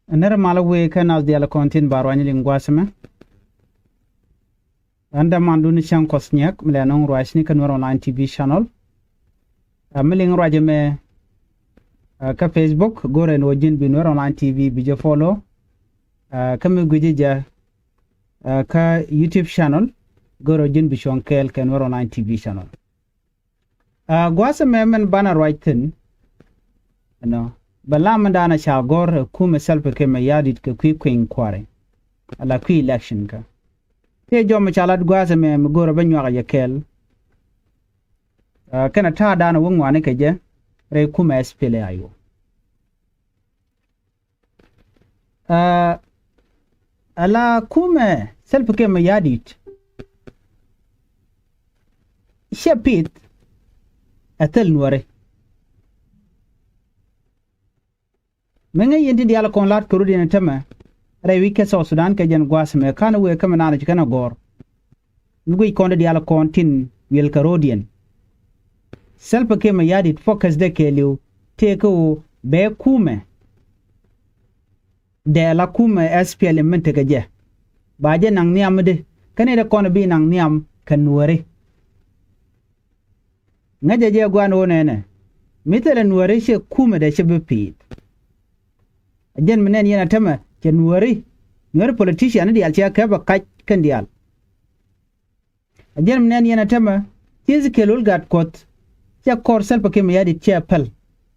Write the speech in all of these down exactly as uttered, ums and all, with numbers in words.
Nɛr malä wëë kä nath diaal kɔn tin ba ruany liŋ gua̱a̱th ɛmɛ. Ɛn dämandun Cäŋ Kuɔth Nyiɛk mi lɛ nöŋ ruacni kä Nuer Online T V channel. Ɛ, mi liŋ ruac ɛmɛ, ɛ, kä Facebook, go̱rɛ ni wä ji̱n bi Nuer Online T V bi jɛ follow. Ɛ, kä mi gui̱ci jɛ, ɛ, kä YouTube channel, go̱rɛ wä ji̱n bi cuɔ̱ŋ kɛɛl kɛ Nuer Online T V channel. Ɛ, gua̱a̱th ɛmɛ min banɛ ruac thi̱n, ɛnɔ, bɛ lam mi da̱a̱n ɛ ca gɔ̱r ɛ kumɛ Salva Kiir Mayardit kɛ kui̱ kui̱ny kua̱ri, ala kui̱ election kä. Tëë jɔm mi ca lat gua̱a̱th ɛmɛ mi go̱rɛ bä nyuak ɛ jɛ kɛɛl. Ɛ, kɛnɛ ta̱a̱ da̱a̱n ɛ wä ŋuani kɛ jɛ rɛy kumɛ S P L A I O. Ɛ, ala kumɛ Salva Kiir Mayardit cɛ pith ɛ thil Nuäri. Mi ŋäc yɛn ti diaal kɔn la̱t kɛ rut yɛn tämɛ rɛy wi̱c kɛ South Sudan kɛ jɛn gua̱a̱th ɛmɛ ka̱n wëë kä mi naan ci kɛn ɛ gɔ̱r. Mi guic kɔn ti diaal kɔn tin wiɛl kɛ ro̱o̱diɛn. Salva Kiir Mayardit focus dɛ kɛɛliw tëëkä ɣöö bɛ kumɛ dɛɛ la kumɛ S P L M min tekɛ jɛ. Ba jɛ naŋ nhiam mi di kä nɛy dee kɔn bi naŋ nhiam kɛ Nuäri. Ŋäcɛ jɛ gua̱a̱n ɣöö nɛnɛ mi thilɛ Nuäri cɛ kumɛ dee cɛ bi pi̱i̱t. A jɛn mi nɛn yɛn a tämɛ cɛ Nuäri, Nuäri politician ni diaal cɛ kɛ bɛ kac kɛn diaal. A jɛn mi nɛn yɛn a tämɛ ci Ezekiel Lol Gatkuoth cɛ kɔr Salva Kiir Mayardit cɛ päl.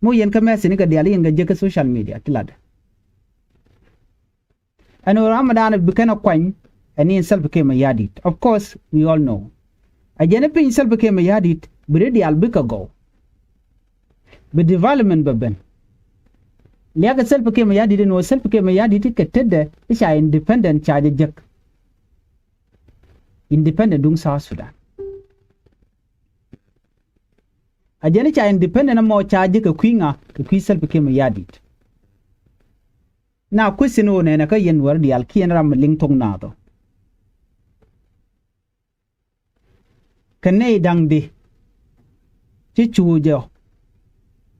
Muk yɛn kä message ni kɛ diaal yɛn kɛ jek kä social media ti latdɛ. Ɛn ɣöö ram mi da̱a̱n bi kɛn ɛ kuany ɛ ni Salva Kiir Mayardit. Of course, we all know. A jɛn i̱ piny Salva Kiir Mayardit bi ri diaal bikɛ gɔw. Bi development bɛ ben. Liakɛ Salva Kiir Mayardit ɛn ɣöö Salva Kiir Mayardit kɛ tetdɛ i̱ ca independent ca jɛ jek. Independent duŋ South Sudan. A jɛn i̱ ca independent ɛmɔ ca jek kɛ kui̱ ŋa, kɛ kui̱ Salva Kiir Mayardit. Na question ɣöö nɛnɛ kä yɛn Nuäri diaal kiɛn ram mi liŋ thok naath ɔ. Kɛ nɛy da̱ŋ di ci cuuc ɔ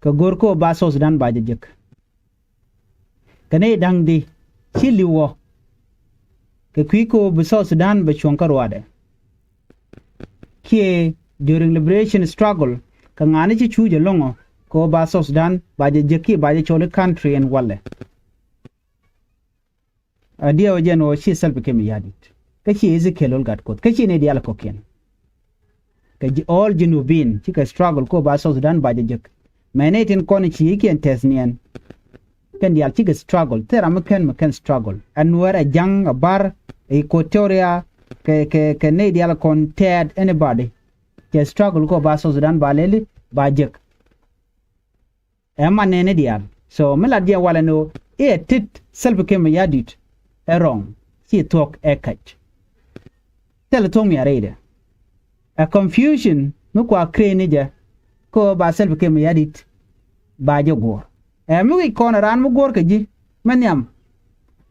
kɛ go̱r kä ɣöö ba South Sudan ba jɛ jek. Kɛ nɛy da̱ŋ di ci li̱w ɔ kɛ kui̱ kä ɣöö bi South Sudan bɛ cuɔ̱ŋ kä ruaadɛ. Kiɛ during liberation struggle kɛ ŋa̱a̱ni ci cuuc ɛlɔ̱ŋ ɔ kɛ ɣöö ba South Sudan ba jɛ jek kiɛ ba jɛ cɔl i̱ country in walɛ. A diɛw jɛn ɣöö ci Salva Kiir Mayardit kä ci Ezekiel Lol Gatkuoth kä ci nɛy diaal kɔ̱kiɛn. Kɛ ji̱ all Junubin cikɛ struggle kɛ ɣöö ba South Sudan ba jɛ jek. Mɛn nɛy tin kɔn ci i̱ kiɛn tɛth niɛn. Kɛn diaal cikɛ struggle thil ram mi kɛn mi kɛn struggle. Ɛ Nuäär, ɛ Ja̱ŋ, ɛ Bär, ɛ Equatoria, kɛ, kɛ, kɛ nɛy diaal kɔn tɛɛt, anybody. Cɛ struggle kɛ ɣöö ba South Sudan ba lɛli ba jek. Ɛ man nɛɛni diaal. So mi lat jɛ walɛ ni ɣöö i̱ ɛ tit Salva Kiir Mayardit ɛ wrong, ci thuɔ̱k ɛ kac. Thilɛ thuɔ̱k mi a rɛydɛ. Ɛ confusion mi kua create ni jɛ kä ɣöö ba Salva Kiir Mayardit ba jɛ guɔ̱ɔ̱r. Ɛ mi wi̱c kɔn ɛ raan mi guɔ̱ɔ̱r kɛ ji̱ mi nhiam.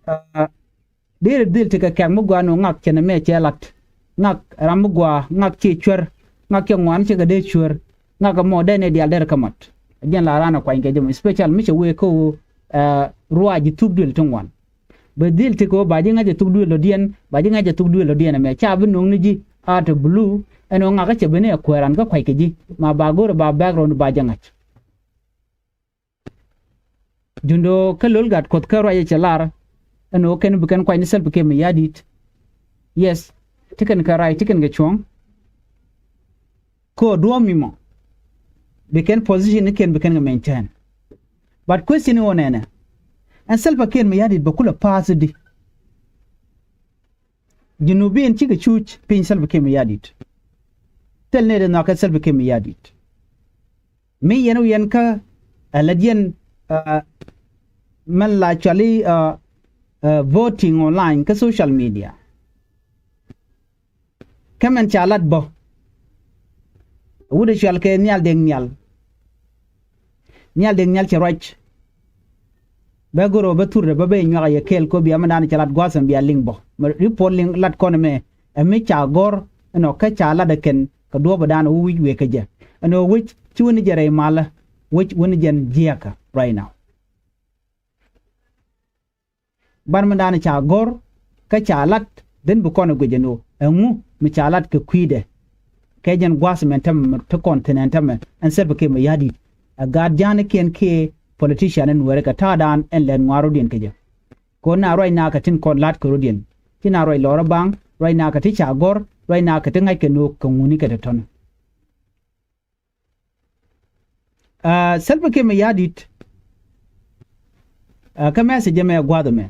Ɛ, Deri dhil ti kɛ kɛk mi gɔaa ni ɣöö ŋak cɛ nɛmɛ cɛ lat. Ŋak ram mi gɔaa, ŋak ci cuer, ŋak cɛ ŋuan cɛ kɛ dee cuer, ŋak ɛmɔ dee nɛy diaal derɛ kä mat. Ɛ jɛn la raan ɛ kuany kɛ jɛ mɔ, especially mi cɛ wëë kä ɣöö, ɛ, ruac ji̱ thuk duël ti ŋuan. Bɛ dhil ti kɛ ɣöö ba ji̱ ŋa̱c ɛ thuk duël lɔ̱diɛn, ba ji̱ ŋa̱c ɛ thuk duël lɔ̱diɛn ɛmɛ. Ca bi no̱o̱ŋ ni ji̱ out of blue, ɛn ɣöö ŋak ɛ cɛ ben ɛ kuääran kä kua̱c kɛ ji̱. Ma ba go̱o̱rɛ ba background ba jɛ ŋa̱c. Jundɔ kä Lol Gatkuoth kä ruacɛ cɛ lar ɛn ɣöö kɛn bi kɛn kuany ni Salva Kiir Mayardit. Yes, ti kɛn kɛ right, ti kɛn kɛ cuɔ̱ŋ. Kä duɔ̱ɔ̱p mi mɔ bi kɛn position ni kɛn bi kɛn kɛ maintain. But question i̱ ɣöö nɛnɛ, ɛn Salva Kiir Mayardit bɛ kulɛ pass di? Junubin cikɛ cuc piny Salva Kiir Mayardit. Thil nɛy dee nhɔakɛ Salva Kiir Mayardit. Mi yɛn wi̱i̱ yɛn kä, ɛ, lät yɛn, ɛ, mɛn la cuali, ɛ, ɛ, voting online kä social media. Kä mɛn ca lat bä. Wut ɛ cual kɛ Nhial Deng Nhial. Nhial Deng Nhial cɛ ruac. Bɛ go̱r ɣöö bä thurdɛ bä ben nyuak a yɛ kɛɛl kä bia mɛn da̱a̱n cɛ lat gua̱a̱th ɛn bia liŋ bä. Mɛ report liŋ lat kɔn ɛmɛ ɛ mi ca gɔ̱r ɛnɔ kä ca lat ɛ kɛn kɛ duɔ̱ɔ̱p ɛ da̱a̱n ɛ wä wi̱c wëë kä jɛ. Ɛnɔ wi̱c ci wä ni jɛ rɛy malä, wi̱c wä ni jɛn jiɛɛkä right now. Ban mi dan ca gɔ̱r kä ca lat dhin bi kɔn ɛ guic ɛn ɣöö ɛŋu mi ca lat kɛ kui̱dɛ. Kɛ jɛn gua̱a̱th mɛn tämɛ mi te kɔn thi̱n ɛn tämɛ ɛn Salva Kiir Mayardit. Ɛ gaat ja̱a̱nikiɛn kiɛ politician ɛn Nuääri kɛ ta̱a̱dan ɛn lɛt ŋuarudiɛn kɛ jɛ. Kɛ ɣöö na ruac na kɛ tin kɔn la̱t kɛ rɔ̱diɛn ci na ruac lɔrä baŋ, ruac na kɛ ti ca gɔ̱r, ruac na kɛ ti ŋa̱ckɛ no̱o̱k kɛ ŋuni kɛ tɔ̱tɔ̱ni. Aa, Salva Kiir Mayardit, aa, kä message ɛmɛ gua̱a̱th ɛmɛ.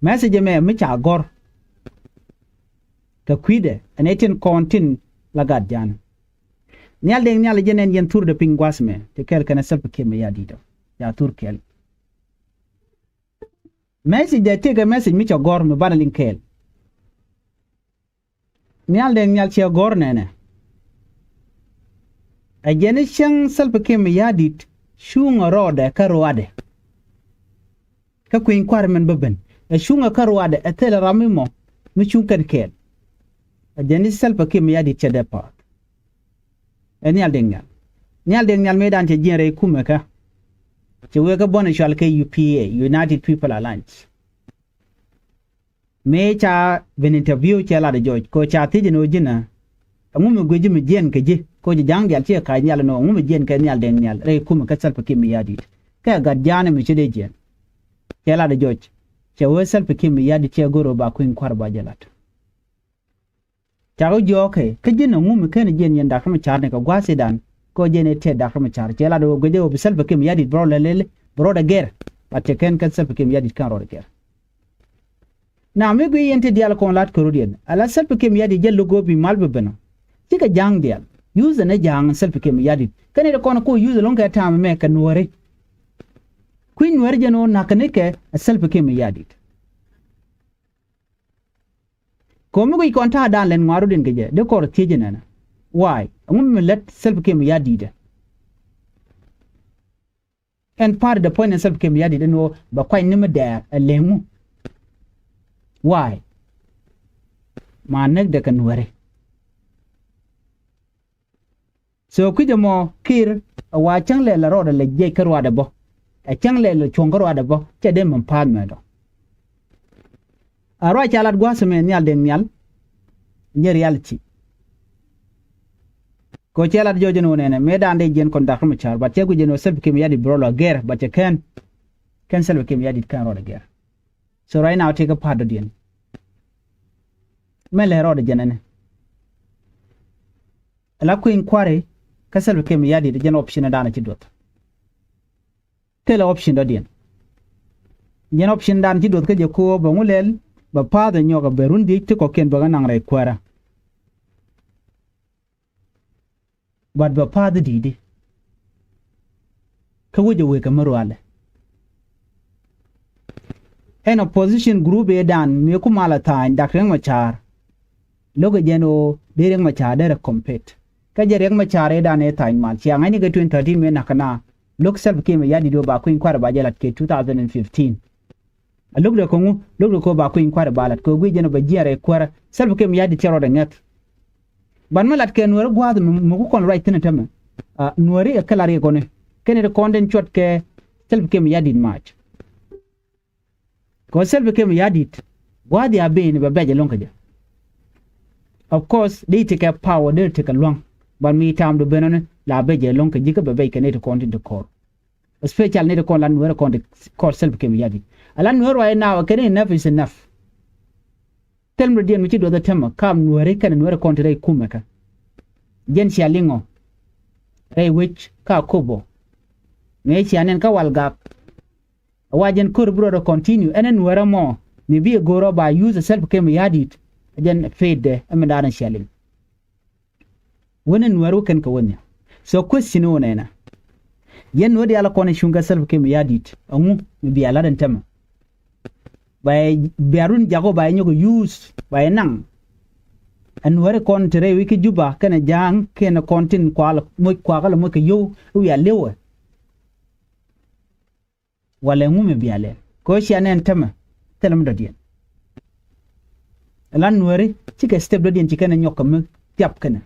Message ɛmɛ mi ca gɔ̱r kɛ kui̱dɛ ɛn ɛ tin kɔn tin la gat ja̱a̱n. Nhial Deng Nhial jɛn ɛn yɛn thurdɛ piny gua̱a̱th ɛmɛ ti kɛl kɛnɛ Salva Kiir Mayardit ɔ ca thur kɛl. Message dɛ tëëkɛ message mi cɛ gɔ̱r mi banɛ liŋ kɛɛl. Nhial Deng Nhial cɛ gɔ̱r nɛnɛ. Ɛ jɛn i̱ cäŋ Salva Kiir Mayardit cuŋ ɛ rɔɔdɛ kä ruaadɛ. Kä kui̱ny kua̱r min bä ben ɛ cuŋ ɛ kä ruaadɛ ɛ thilɛ ram mi mɔ mi cuŋ kɛn kɛɛl. Ɛ jɛn i̱ Salva Kiir Mayardit cɛ dee pa̱a̱th. Ɛ Nhial Deng Nhial. Nhial Deng Nhial mëëdan cɛ jiɛn rɛy kumɛ kä cɛ wëë kä buɔ̱n ɛ cual kɛ U P A, United People Alliance. Mëë ca ben interview cɛ lat ɛ jɔc kɛ ca thiec ɛn ɣöö ji̱n ɛ ɛŋu mi guic ji̱ mi jiɛn kɛ ji̱ kɛ ci ja̱a̱ŋ diaal ci kɛ ka̱c nhial ɛn ɣöö ɛŋu mi jiɛn kɛ Nhial Deng Nhial rɛy kumɛ kä Salva Kiir Mayardit kɛ gat ja̱a̱n mi ci dee jiɛn. Cɛ lat ɛ jɔc cɛ wee Salva Kiir Mayardit cɛ go̱r ɣöö ba kui̱ny kua̱r ba jɛ lat. Cakɔ jiɔkɛ kä ji̱n ɛŋu mi ken jiɛn yɛn Dak Riɛk Macar ni kɛ gua̱a̱th i̱dan kɛ ɣöö jiɛn ɛ tɛt Dak Riɛk Macar cɛ lat ɛ wä guic ɛ wä bi Salva Kiir Mayardit bi rɔɔdɛ lɛl bi rɔɔdɛ gɛr. But cɛ kɛn kä Salva Kiir Mayardit kɛn rɔɔdɛ gɛr. Na mi guic yɛn ti diaal kɔn lat kɛ rɔɔdiɛn ala Salva Kiir Mayardit jɛ lo̱k ɣöö bi mal bi ben ɔ. Cikɛ ja̱a̱ŋ diaal use ni ja̱a̱ŋ Salva Kiir Mayardit kɛn iti kɔn kɛ wä use ɛlɔ̱ŋ kɛ ta̱a̱m ɛmɛ kɛ Nuääri. Kui̱ny Nuääri jɛn ɣöö na̱k kɛ nikɛ ɛ Salva Kiir Mayardit. Ko̱mi guic kɔn ta̱a̱ da̱a̱n lɛn ŋua̱r rɔ̱diɛn kɛ jɛ dee kɔr thiec inɛnɛ. Why ɛŋu mi lät Salva Kiir Mayardit ɛ? Ɛn part of the point ɛn Salva Kiir Mayardit ɛn ɣöö bɛ kuany ni mi dɛɛr ɛ leŋu. Why? Ma näk dɛ kɛ Nuääri. So kui̱c ɛmɔ Kiir ɛ wa cäŋ lɛl ɛ rɔɔdɛ lɛ jiɛc kä ruaadɛ bä. Ɛ cäŋ lɛl ɛ cuɔ̱ŋ kä ruaadɛ bä cɛ dee mɛn pa̱a̱th mɛn dɔ. A ruac ca lat gua̱a̱th ɛmɛ Nhial Deng Nhial. Nyɛ reality. Kɛ cɛ lat jɔc ɛn ɣöö nɛnɛ mëë da̱a̱n dee jiɛn kɔn Dak Riɛk Macar but cɛ guic ɛn ɣöö Salva Kiir Mayardit bi rɔɔdɛ gɛr but cɛ kɛn. Kɛn Salva Kiir Mayardit kɛn rɔɔdɛ gɛr. So right now tëëkɛ pa̱a̱t dɔ̱diɛn. Mɛ lɛ rɔɔdɛ jɛn ɛnɛ. Ala kui̱ny kua̱ri kä Salva Kiir Mayardit jɛn option ɛ da̱a̱n ci duɔth. Thilɛ option dɔ̱diɛn. Jɛn option dan ci duɔth kä jɛ ko̱o̱p bɛ ŋu lɛl bɛ pa̱a̱th ɛ nyɔk ɛ bɛ run dhiec ti kɔ̱kiɛn bɛ kɛ naŋ rɛy kuäärä. But bɛ pa̱a̱th di̱i̱di. Kä wec ɛ wek kɛ mi rualɛ. Ɛn opposition group ëë dan mëë ku mal ɛ tha̱a̱ny Dak Riɛk Macar. Lo̱kɛ jɛn ɣöö dee Riɛk Macar derɛ compete. Kä jɛ Riɛk Macar ëë dan ëë tha̱a̱ny mal cia ŋa̱cni kɛ twenty thirteen mëë na̱k kɛ na. Lo̱k Salva Kiir Mayardit ɣöö ba kui̱ny kua̱r ba jɛ lat kɛ two thousand and fifteen. A lo̱k dɛ kɛ ŋu lo̱k dɛ kɛ ɣöö ba kui̱ny kua̱r ba lat kɛ ɣöö guic jɛn ɣöö bɛ jiɛɛn rɛy kuäärä Salva Kiir Mayardit cɛ rɔɔdɛ ŋäth. Ban mi lat kɛ Nuääri gua̱a̱th mi mi ku kɔn ruac thi̱n ɛ tämɛ. A Nuääri ɛ kɛ lat riɛk kɔni kɛn ɛ ti kɔn den cuɔt kɛ Salva Kiir Mayardit mac. Kɛ ɣöö Salva Kiir Mayardit gua̱a̱th ya ben bɛ bɛc ɛlɔ̱ŋ kɛ jɛ. Of course dee tekɛ power dee tekɛ lua̱ŋ. But mi ta̱a̱m dɔ ben ɔni la bɛc ɛlɔ̱ŋ kɛ ji̱ kä bɛ bɛc kɛ nɛy ti kɔn tin ti kɔr. Especially nɛy ti kɔn la Nuäär kɔn ti kɔr Salva Kiir Mayardit. Ala Nuäär right now kɛn enough is enough. Thil mi dɔ̱diɛn mi ci duɔth ɛ tämɛ kam Nuääri kɛn Nuäär kɔn ti rɛy kumɛ kä. Jɛn cia liŋɔ rɛy wec ka Akobo. Mëë cia nɛn kä Walgak. Ɛ wa jɛn ko̱r bi rɔɔdɛ continue ɛn ɛ Nuäärä mɔ mi bi ɛ go̱o̱rä ba use ɛ Salva Kiir Mayardit. Ɛ jɛn fate dɛ ɛ mi da̱a̱n ɛ cia liŋ. Wen ɛ Nuäär wä kɛn kɛ wä nhiam. So question wä nɛnɛ. Yɛn Nuäär diaal ɛ kɔn ɛ cuŋ kɛ Salva Kiir Mayardit ɛŋu mi bia la̱t ɛn tämɛ. Ba yɛ bia run jak wä ba yɛ nyɔk ɛ use ba yɛ naŋ. Ɛ Nuäär ɛ kɔn te rɛy wi̱c kä Juba kɛnɛ ja̱a̱ŋ kɛnɛ kɔn tin kual moc kuakä lɛ moc kɛ yio̱w i̱ wiaa li̱wɛ. Walɛ ŋu mi bia lɛl kɛ ɣöö cia nɛn tämɛ thilɛ mi dɔ̱diɛn. Ɛla Nuääri cikɛ step dɔ̱diɛn ci kɛn ɛ nyɔk kɛ mi thiap kɛnɛ.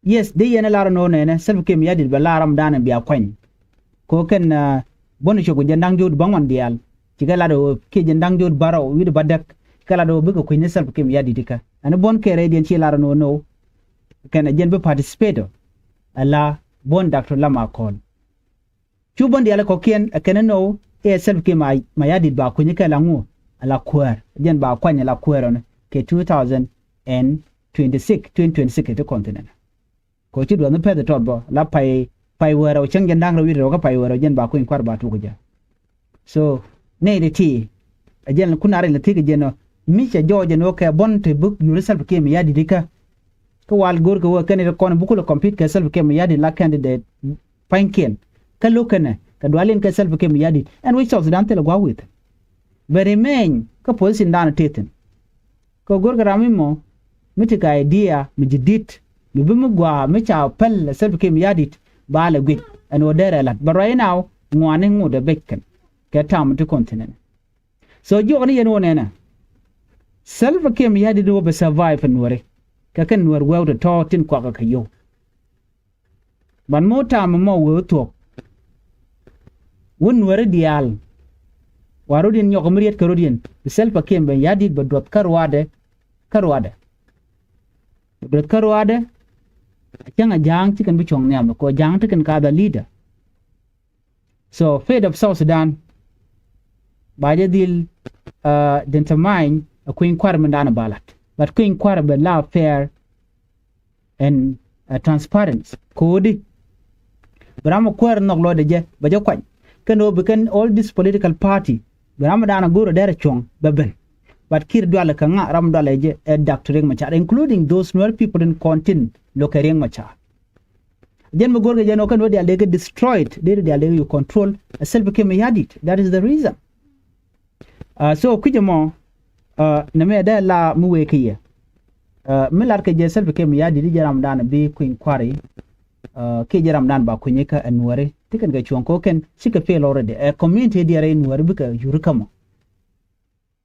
Yes dee yɛn ɛ lar ɛn ɣöö nɛnɛ Salva Kiir Mayardit bɛ lar ram dan ɛ bia kuany. Kɛ ɣöö kɛn Buɔ̱n cop kɛ jiɛn da̱ŋ jo̱o̱t bäŋuan diaal, cikɛ lat ɣöö kiɛ jiɛn da̱ŋ jo̱o̱t bäräw wi̱cdɛ bädäk, kɛ lat ɣöö bikɛ kui̱ni Salva Kiir Mayardit ikä. Ɛn buɔ̱n kɛɛrɛ diɛn ci lar ɛn ɣöö nöö, kɛn ɛ jɛn bi participate ɔ, ala buɔ̱n Doctor Lam Akol. Cu buɔ̱n diaal kɔ̱kiɛn ɛ kɛn ɛ nöö, ɛ Salva Kiir Mayardit ba kui̱ni kɛ la ŋu, ala kuäär, jɛn ba kuany ala kuäär ɔni kɛ two thousand and twenty-six, twenty twenty-six kɛ ti kɔn thin ɛn. Kɛ ɣöö ci duɔth ni pɛth tɔt bä la pay, pay wäärä ɔ cäŋ jiɛn da̱ŋ rɛw wi̱cdɛ rɛw kä pay wäärä ɔ jɛn ba kui̱ny kua̱r ba tuk jɛ. So nɛy ti ti ɛ jɛn kun a rɛy la thi̱k jɛn ɔ, mi cɛ jɔɔc jɛn ɣöö kɛ buɔ̱n te buk yuri Salva Kiir Mayardit ikä. Kä wal go̱r kɛ ɣöö kɛn ri kɔn buk kulɛ compete kɛ Salva Kiir Mayardit la candidate pa̱nykiɛn. Kä lo̱k kɛnɛ kɛ dualin kɛ Salva Kiir Mayardit ɛn wec South Sudan thilɛ gua̱a̱k wi̱i̱ thi̱n. Bɛ remain kä position dan tëë thi̱n. Kɛ go̱rkɛ ram mi mɔ mi ti kɛ idea mi ji̱ di̱t mi bi mi gɔaa mi ca päl ɛ Salva Kiir Mayardit ba lɛ guic ɛn ɣöö derɛ la̱t. But right now ŋuani ŋut ɛ bec kɛn kɛ tam ti kɔn thi̱n ɛn. So jiɔk ni yɛn ɣöö nɛnɛ Salva Kiir Mayardit ɣöö bɛ survive ɛ Nuääri kɛ kɛn Nuäär wɛw tɔ̱tɔ̱ tin kuakä kɛ yio̱w. Ban mi wä ta̱a̱m ɛmɔ wee wä thuɔ̱k. Wä Nuääri diaal. Wa rɔ̱diɛn nyɔk mi riet kɛ rɔ̱diɛn bi Salva Kiir Mayardit bɛ duɔth kä ruaadɛ. Kä ruaadɛ bɛ duɔth kä ruaadɛ. A cäŋ a ja̱a̱ŋ ci kɛn bi cuɔ̱ŋ nhiam kɛ ɣöö ja̱a̱ŋ ti kɛn ka the leader. So fate of South Sudan ba jɛ dhil determine a kui̱ny kua̱r mindan ba la̱t. But kui̱ny kua̱r bɛ la fair and transparency. Ko̱di bi ram mi kuäär nhɔk lɔcdɛ jɛ bɛ jɛ kuany. Kɛn ɣöö bi kɛn all this political party bi ram mi da̱a̱n a go̱o̱r a dɛr a cuɔ̱ŋ bɛ ben. But Kiir dualɛ kɛ ŋa? Ram mi dualɛ jɛ ɛ Doctor Riek Machar, including those Nuer people in kɔn tin lo̱kɛ Riek Machar. Jɛn mi go̱o̱r kɛ jɛn ɣöö kɛn ɣöö diaal dee kɛ destroyed, dee diaal dee kɛ control a Salva Kiir Mayardit. That is the reason. So kui̱cä mɔ nɛ mi a dee la mi wee kä yɛ mi lat kɛ jɛ Salva Kiir Mayardit i̱ jɛ ramdan bi kui̱ny kua̱ri kiɛ jɛ ramdan ba kui̱ny ikä ɛ Nuääri ti kɛn kɛ cuɔ̱ŋ kɛ ɣöö kɛn cikɛ fail already. Ɛ community diɛɛrɛ i̱ Nuääri bikɛ yuri kä mɔ.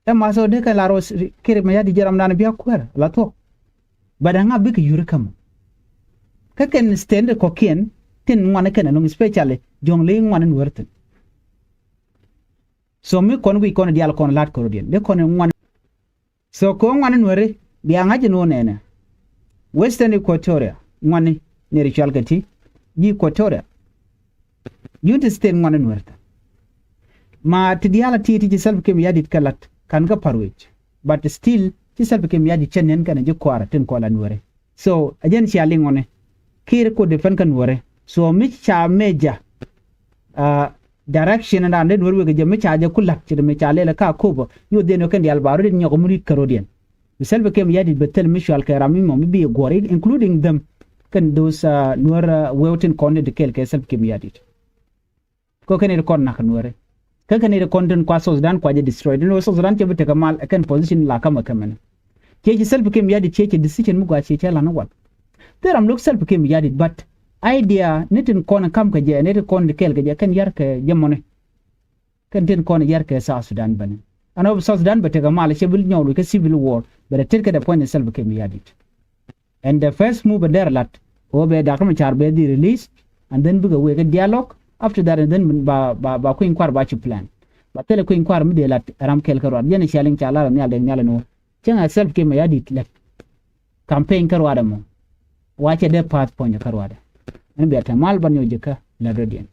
Ɛ ma so dee kɛn lar ɣöö Kiir Mayardit jɛ ramdan bia kuäär la thuɔ̱k. But ɛŋa bikɛ yuri kä mɔ? Kä kɛn stand kɔ̱kiɛn tin ŋuani kɛn ɛlɔ̱ŋ, especially Jɔ̱ɔ̱ŋ ley ŋuani Nuääri thi̱n. So mi kɔn guic kɔn diaal kɔn la̱t kɛ rɔ̱diɛn dee kɔn ŋuani. So kɛ ŋuani Nuääri bia ŋa̱c in wä nɛnɛ Western Equatoria ŋuani nɛri cual kɛ ti ji̱ Equatoria. Unity State ŋuani Nuääri thi̱n. Ma ti diaal a ti ti ci Salva Kiir Mayardit kɛ la̱t ka̱n kä pa̱r wec. But still ci Salva Kiir Mayardit cɛ nɛn kɛnɛ ji̱ kua̱r tin kɔn la Nuääri. So a jɛn cia liŋ ɣɔni Kiir ku defend kä Nuääri. So mi ca major direction dan dee Nuääri wekɛ jɛ mi ca jɛ ku la̱t ci mi ca lɛl kä Akobo. Yo̱o̱ dhiɛn wekɛn diaal ba rɔ̱diɛn nyɔk mi ri̱t kä rɔ̱diɛn. Bi Salva Kiir Mayardit bɛ thil mi cual kɛ ram mi mɔ mi bi guɔ̱r, including them kɛn those Nuäär wewtin kɔn ni di kɛɛl kɛ Salva Kiir Mayardit. Kä kɛn iri kɔn nak Nuääri. Kä kɛn iri kɔn tin kua South Sudan kua jɛ destroy. Din wä South Sudan cɛ bi tekɛ mal ɛ kɛn position la kamɛ kɛmɛnɛ. Ciɛ ci Salva Kiir Mayardit ciɛ ci decision mi gua ciɛ cɛ lan wal. Thil ram lo̱k Salva Kiir Mayardit, but idea ni tin kɔn kam kɛ jɛ ni tin kɔn di kɛɛl kɛ jɛ kɛn yar kɛ jɛ mɔni. Kɛn tin kɔn yar kɛ South Sudan bäni. Ɛn ɣöö South Sudan bɛ tekɛ mal cɛ bi nyɔk loc kä civil war, bɛ rɛ tet kɛ dɛ puɔ̱ny ni Salva Kiir Mayardit. And the first move bɛ dɛr lat ɣöö bɛ Doctor Machar bɛ dhil release, and then bikɛ wek kä dialogue. After that and then ba ba ba kui̱ny kua̱r ba ci plan. Ba thilɛ kui̱ny kua̱r mi dee lat ram kɛl kä ruat jɛn cia liŋ ca lar nhial dee nhial ni wä. Cäŋ a Salva Kiir Mayardit lɛk campaign kä ruat ɛmɔ. Wa cɛ dee path puɔ̱ny kä ruat ɛ. Ɛn bia te mal ban nyɔk ji̱ kä lɛ rɔ̱diɛn.